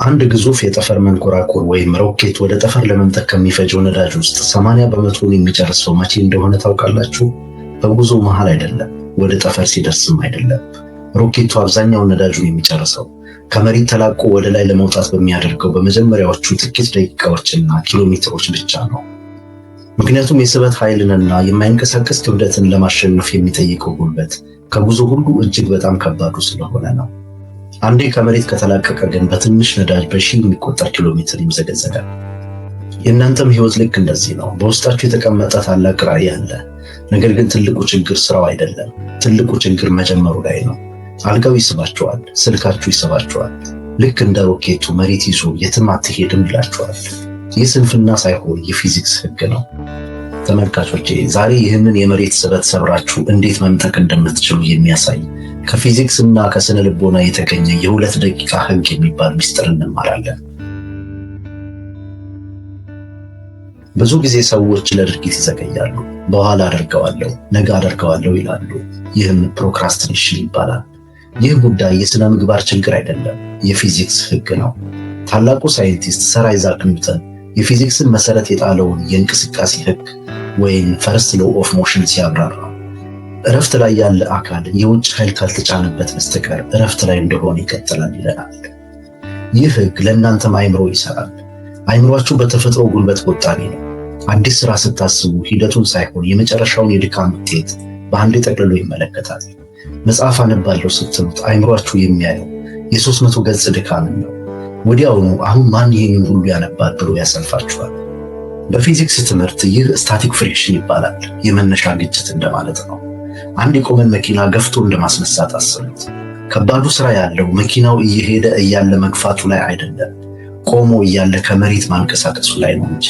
አንድ ግዙፍ የጠፈር መንኮራኩር ወይም ሮኬት ወደ ጠፈር ለመምጠቅ ከሚፈጀው ነዳጅ ውስጥ 80% የሚጨርሰው መቼ እንደሆነ ታውቃላችሁ? በጉዞ መሃል አይደለም፣ ወደ ጠፈር ሲደርስም አይደለም። ሮኬቱ አብዛኛውን ነዳጁን የሚጨርሰው ከመሬት ተላቆ ወደ ላይ ለመውጣት በሚያደርገው በመጀመሪያዎቹ ጥቂት ደቂቃዎችና ኪሎ ሜትሮች ብቻ ነው። ምክንያቱም የስበት ኃይልንና የማይንቀሳቀስ ክብደትን ለማሸነፍ የሚጠይቀው ጉልበት ከጉዞ ሁሉ እጅግ በጣም ከባዱ ስለሆነ ነው። አንዴ ከመሬት ከተላቀቀ ግን በትንሽ ነዳጅ በሺህ የሚቆጠር ኪሎ ሜትር ይምዘገዘጋል። የእናንተም ህይወት ልክ እንደዚህ ነው። በውስጣችሁ የተቀመጠ ታላቅ ራዕይ አለ። ነገር ግን ትልቁ ችግር ስራው አይደለም። ትልቁ ችግር መጀመሩ ላይ ነው። አልጋው ይስባችኋል፣ ስልካችሁ ይስባችኋል። ልክ እንደ ሮኬቱ መሬት ይዞ የትም አትሄድም ይላችኋል። ይህ ስንፍና ሳይሆን የፊዚክስ ህግ ነው። ተመልካቾቼ፣ ዛሬ ይህንን የመሬት ስበት ሰብራችሁ እንዴት መምጠቅ እንደምትችሉ የሚያሳይ ከፊዚክስ እና ከስነ ልቦና የተገኘ የ2 ደቂቃ ህግ የሚባል ሚስጥር እንማራለን። ብዙ ጊዜ ሰዎች ለድርጊት ይዘገያሉ። በኋላ አደርገዋለሁ፣ ነገ አደርገዋለሁ ይላሉ። ይህም procrastination ይባላል። ይህ ጉዳይ የሥነ ምግባር ችግር አይደለም፣ የፊዚክስ ህግ ነው። ታላቁ ሳይንቲስት ሰር አይዛክ ኒውተን የፊዚክስን መሰረት የጣለውን የእንቅስቃሴ ህግ ወይም first law of motion ሲያብራራ እረፍት ላይ ያለ አካል የውጭ ኃይል ካልተጫነበት በስተቀር እረፍት ላይ እንደሆነ ይቀጥላል ይለናል። ይህ ህግ ለእናንተም አይምሮ ይሰራል። አይምሯችሁ በተፈጥሮ ጉልበት ቆጣቢ ነው። አዲስ ስራ ስታስቡ ሂደቱን ሳይሆን የመጨረሻውን የድካም ውጤት በአንዴ ጠቅልሎ ይመለከታል። መጽሐፍ አነባለሁ ስትሉት አይምሯችሁ የሚያየው የ300 ገጽ ድካምን ነው። ወዲያውኑ አሁን ማን ይህንን ሁሉ ያነባል ብሎ ያሰንፋችኋል። በፊዚክስ ትምህርት ይህ static friction ይባላል። የመነሻ ግጭት እንደማለት ነው። አንድ የቆመን መኪና ገፍቶ እንደማስነሳት አስቡት። ከባዱ ስራ ያለው መኪናው እየሄደ እያለ መግፋቱ ላይ አይደለም፣ ቆሞ እያለ ከመሬት ማንቀሳቀሱ ላይ ነው እንጂ።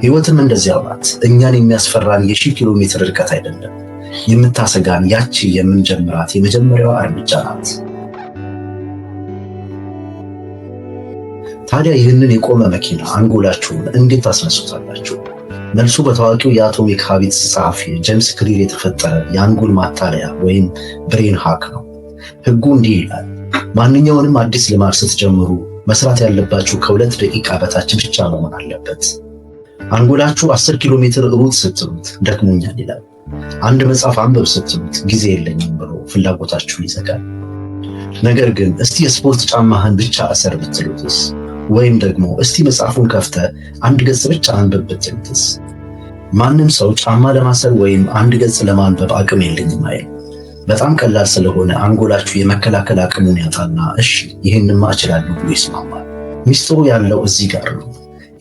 ህይወትም እንደዚያው ናት። እኛን የሚያስፈራን የ1000 ኪሎ ሜትር ርቀት አይደለም። የምታሰጋን ያቺ የምንጀምራት የመጀመሪያዋ እርምጃ ናት። ታዲያ ይህንን የቆመ መኪና አንጎላችሁን እንዴት ታስነሱታላችሁ? መልሱ በታዋቂው የ Atomic Habits ጸሐፊ ጄምስ ክሊር የተፈጠረ የአንጎል ማታለያ ወይም brain hack ነው። ህጉ እንዲህ ይላል። ማንኛውንም አዲስ ልማድ ስትጀምሩ መስራት ያለባችሁ ከ2 ደቂቃ በታች ብቻ መሆን አለበት። አንጎላችሁ 10 ኪሎ ሜትር ሩጥ ስትሉት ደክሞኛል ይላል። አንድ መጽሐፍ አንብብ ስትሉት ጊዜ የለኝም ብሎ ፍላጎታችሁን ይዘጋል። ነገር ግን እስቲ የስፖርት ጫማህን ብቻ እሰር ብትሉትስ? ወይም ደግሞ እስቲ መጽሐፉን ከፍተህ አንድ ገጽ ብቻ አንብብ ብትሉትስ? ማንም ሰው ጫማ ለማሰር ወይም አንድ ገጽ ለማንበብ አቅም የለኝም አይልም። በጣም ቀላል ስለሆነ አንጎላችሁ የመከላከል አቅሙን ያጣና እሺ ይህንማ እችላለሁ ብሎ ይስማማል። ሚስጥሩ ያለው እዚህ ጋር ነው።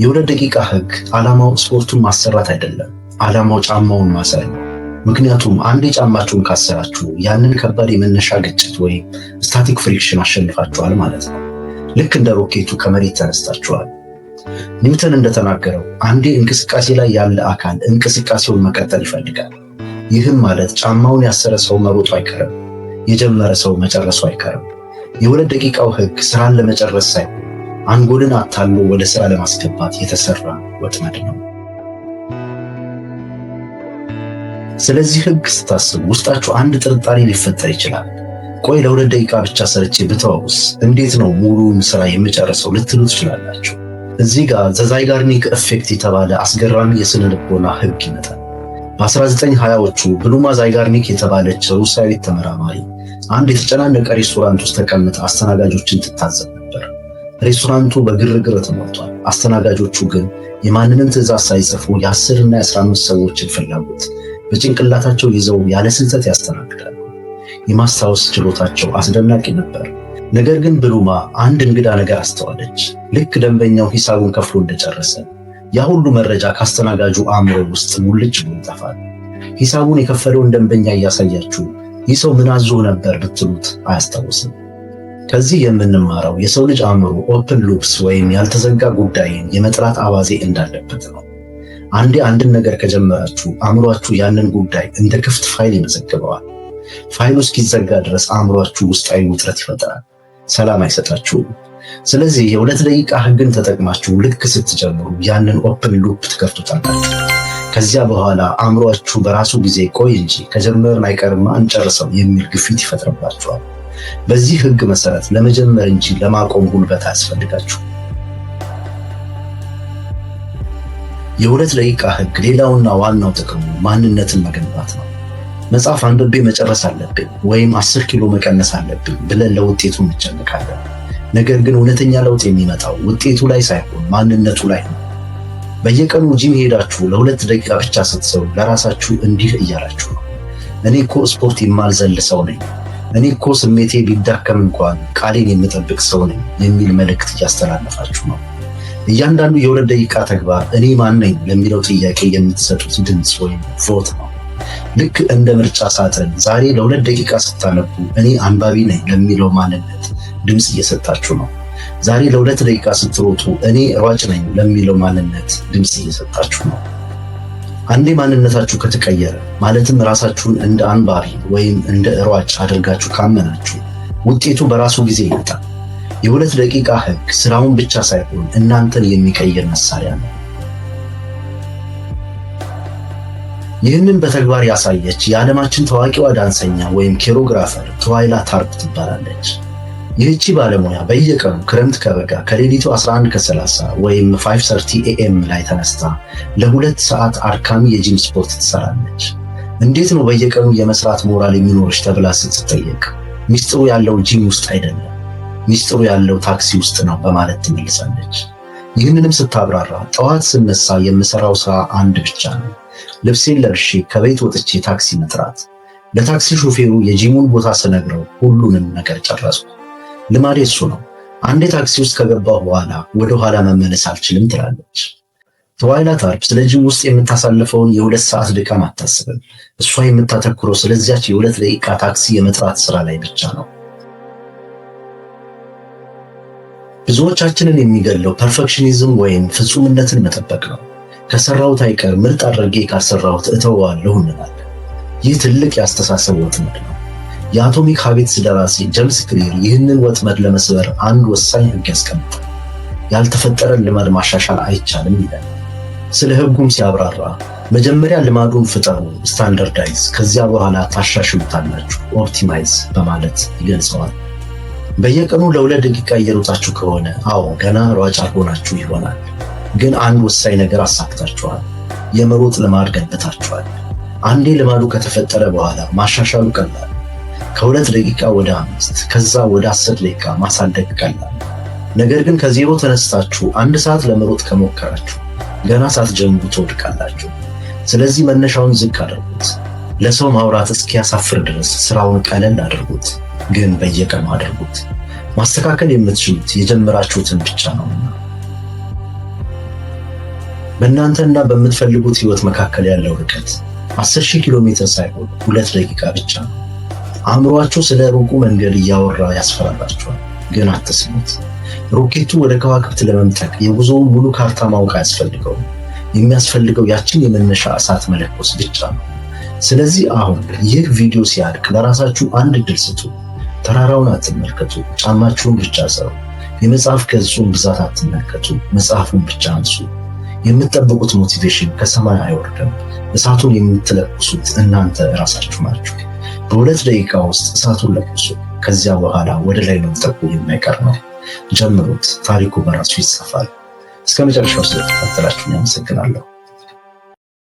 የ2 ደቂቃ ህግ ዓላማው ስፖርቱን ማሰራት አይደለም። ዓላማው ጫማውን ማሰር ነው። ምክንያቱም አንዴ ጫማችሁን ካሰራችሁ ያንን ከባድ የመነሻ ግጭት ወይም static friction አሸንፋችኋል ማለት ነው። ልክ እንደ ሮኬቱ ከመሬት ተነስታችኋል። ኒውተን እንደተናገረው አንዴ እንቅስቃሴ ላይ ያለ አካል እንቅስቃሴውን መቀጠል ይፈልጋል። ይህም ማለት ጫማውን ያሰረ ሰው መሮጡ አይቀርም፣ የጀመረ ሰው መጨረሱ አይቀርም። የ2 ደቂቃው ህግ ስራን ለመጨረስ ሳይሆን አንጎልን አታሎ ወደ ስራ ለማስገባት የተሰራ ወጥመድ ነው። ስለዚህ ህግ ስታስቡ ውስጣችሁ አንድ ጥርጣሬ ሊፈጠር ይችላል። ቆይ ለ2 ደቂቃ ብቻ ሰርቼ ብተወውስ እንዴት ነው ሙሉውን ስራ የምጨርሰው ልትሉ ትችላላችሁ። እዚህ ጋር the Zeigarnik effect የተባለ አስገራሚ የስነ ልቦና ህግ ይመጣል። በ1920ዎቹ ብሉማ ዛይጋርኒክ የተባለች ሩሲያዊት ተመራማሪ አንድ የተጨናነቀ ሬስቶራንት ውስጥ ተቀምጣ አስተናጋጆችን ትታዘብ ነበር። ሬስቶራንቱ በግርግር ተሞልቷል። አስተናጋጆቹ ግን የማንንም ትዕዛዝ ሳይጽፉ የ10 እና የ15 ሰዎችን ፍላጎት በጭንቅላታቸው ይዘው ያለ ስህተት ያስተናግዳሉ። የማስታወስ ችሎታቸው አስደናቂ ነበር። ነገር ግን ብሉማ አንድ እንግዳ ነገር አስተዋለች። ልክ ደንበኛው ሂሳቡን ከፍሎ እንደጨረሰ ያ ሁሉ መረጃ ካስተናጋጁ አእምሮ ውስጥ ሙልጭ ብሎ ይጠፋል። ሂሳቡን የከፈለውን ደንበኛ እያሳያችሁ ይህ ሰው ምን አዞ ነበር ብትሉት አያስታውስም። ከዚህ የምንማረው የሰው ልጅ አእምሮ open loops ወይም ያልተዘጋ ጉዳይን የመጥራት አባዜ እንዳለበት ነው። አንዴ አንድን ነገር ከጀመራችሁ አእምሯችሁ ያንን ጉዳይ እንደ ክፍት ፋይል ይመዘግበዋል። ፋይሉ እስኪዘጋ ድረስ አእምሯችሁ ውስጣዊ ውጥረት ይፈጥራል፣ ሰላም አይሰጣችሁም። ስለዚህ የ2 ደቂቃ ህግን ተጠቅማችሁ ልክ ስትጀምሩ ያንን open loop ትከፍቱታላችሁ። ከዚያ በኋላ አእምሯችሁ በራሱ ጊዜ ቆይ እንጂ ከጀመርን አይቀርማ እንጨርሰው የሚል ግፊት ይፈጥርባችኋል። በዚህ ህግ መሰረት ለመጀመር እንጂ ለማቆም ጉልበት አያስፈልጋችሁ። የ2 ደቂቃ ህግ ሌላውና ዋናው ጥቅሙ ማንነትን መገንባት ነው። መጽሐፍ አንብቤ መጨረስ አለብኝ ወይም 10 ኪሎ መቀነስ አለብኝ ብለን ለውጤቱ እንጨነቃለን። ነገር ግን እውነተኛ ለውጥ የሚመጣው ውጤቱ ላይ ሳይሆን ማንነቱ ላይ ነው። በየቀኑ ጂም ሄዳችሁ ለ2 ደቂቃ ብቻ ስትሰሩ ለራሳችሁ እንዲህ እያላችሁ ነው፦ እኔ እኮ ስፖርት የማልዘል ሰው ነኝ፣ እኔ እኮ ስሜቴ ቢዳከም እንኳን ቃሌን የምጠብቅ ሰው ነኝ የሚል መልእክት እያስተላለፋችሁ ነው። እያንዳንዱ የ2 ደቂቃ ተግባር እኔ ማን ነኝ ለሚለው ጥያቄ የምትሰጡት ድምፅ ወይም vote ነው። ልክ እንደ ምርጫ ሳጥን ዛሬ ለ2 ደቂቃ ስታነቡ እኔ አንባቢ ነኝ ለሚለው ማንነት ድምፅ እየሰጣችሁ ነው። ዛሬ ለ2 ደቂቃ ስትሮጡ እኔ ሯጭ ነኝ ለሚለው ማንነት ድምፅ እየሰጣችሁ ነው። አንዴ ማንነታችሁ ከተቀየረ፣ ማለትም ራሳችሁን እንደ አንባቢ ወይም እንደ ሯጭ አድርጋችሁ ካመናችሁ፣ ውጤቱ በራሱ ጊዜ ይመጣል። የ2 ደቂቃ ህግ ስራውን ብቻ ሳይሆን እናንተን የሚቀይር መሳሪያ ነው። ይህንን በተግባር ያሳየች የዓለማችን ታዋቂዋ ዳንሰኛ ወይም choreographer ትዋይላ ታርፕ ትባላለች። ይህቺ ባለሙያ በየቀኑ ክረምት ከበጋ ከሌሊቱ 11 ከ30 ወይም 5:30 AM ላይ ተነስታ ለ2 ሰዓት አድካሚ የጂም ስፖርት ትሰራለች። እንዴት ነው በየቀኑ የመስራት ሞራል የሚኖርሽ ተብላ ስትጠየቅ፣ ሚስጥሩ ያለው ጂም ውስጥ አይደለም፣ ሚስጥሩ ያለው ታክሲ ውስጥ ነው በማለት ትመልሳለች። ይህንንም ስታብራራ ጠዋት ስነሳ የምሰራው ስራ አንድ ብቻ ነው። ልብሴን ለብሼ ከቤት ወጥቼ ታክሲ መጥራት። ለታክሲ ሾፌሩ የጂሙን ቦታ ስነግረው ሁሉንም ነገር ጨረስኩ። ልማዴ እሱ ነው። አንዴ ታክሲ ውስጥ ከገባሁ በኋላ ወደ ኋላ መመለስ አልችልም ትላለች። ትዋይላ ታርፕ ስለ ጂም ውስጥ የምታሳልፈውን የ2 ሰዓት ድካም አታስብም። እሷ የምታተኩረው ስለዚያች የ2 ደቂቃ ታክሲ የመጥራት ስራ ላይ ብቻ ነው። ብዙዎቻችንን የሚገለው perfectionism ወይም ፍጹምነትን መጠበቅ ነው። ከሰራሁት አይቀር ምርጥ አድርጌ ካልሰራሁት እተወዋለሁ እንላለን። ይህ ትልቅ የአስተሳሰብ ወጥመድ ነው። የ Atomic Habits ደራሲ ጀምስ ክሊር ይህንን ወጥመድ ለመስበር አንድ ወሳኝ ህግ ያስቀምጣል። ያልተፈጠረን ልማድ ማሻሻል አይቻልም ይላል። ስለ ህጉም ሲያብራራ መጀመሪያ ልማዱን ፍጠሩ፣ standardize፣ ከዚያ በኋላ ታሻሽሉታላችሁ፣ optimize በማለት ይገልጸዋል። በየቀኑ ለ2 ደቂቃ እየሮጣችሁ ከሆነ፣ አዎ ገና ሯጭ አልሆናችሁ ይሆናል፣ ግን አንድ ወሳኝ ነገር አሳክታችኋል። የመሮጥ ልማድ ገንብታችኋል። አንዴ ልማዱ ከተፈጠረ በኋላ ማሻሻሉ ቀላል። ከ2 ደቂቃ ወደ 5፣ ከዛ ወደ 10 ደቂቃ ማሳደግ ቀላል። ነገር ግን ከዜሮ ተነስታችሁ አንድ ሰዓት ለመሮጥ ከሞከራችሁ ገና ሳትጀምሩ ትወድቃላችሁ። ስለዚህ መነሻውን ዝቅ አድርጉት። ለሰው ማውራት እስኪያሳፍር ድረስ ስራውን ቀለል አድርጉት፣ ግን በየቀኑ አድርጉት። ማስተካከል የምትችሉት የጀመራችሁትን ብቻ ነውና። በእናንተና በምትፈልጉት ህይወት መካከል ያለው ርቀት 10,000 ኪሎ ሜትር ሳይሆን 2 ደቂቃ ብቻ ነው። አእምሯችሁ ስለ ሩቁ መንገድ እያወራ ያስፈራራችኋል፣ ግን አትስሙት። ሮኬቱ ወደ ከዋክብት ለመምጠቅ የጉዞውን ሙሉ ካርታ ማወቅ አያስፈልገውም። የሚያስፈልገው ያችን የመነሻ እሳት መለኮስ ብቻ ነው። ስለዚህ አሁን ይህ ቪዲዮ ሲያልቅ ለራሳችሁ አንድ እድል ስጡ። ተራራውን አትመልከቱ፣ ጫማችሁን ብቻ ሰሩ። የመጽሐፍ ገጹን ብዛት አትመልከቱ፣ መጽሐፉን ብቻ አንሱ። የምትጠብቁት motivation ከሰማይ አይወርድም። እሳቱን የምትለኩሱት እናንተ እራሳችሁ ናችሁ። በ2 ደቂቃ ውስጥ እሳቱን ለኩሱ። ከዚያ በኋላ ወደ ላይ መምጠቁ የማይቀር ነው። ጀምሩት፣ ታሪኩ በራሱ ይጻፋል። እስከ መጨረሻው ስለተከታተላችሁ አመሰግናለሁ።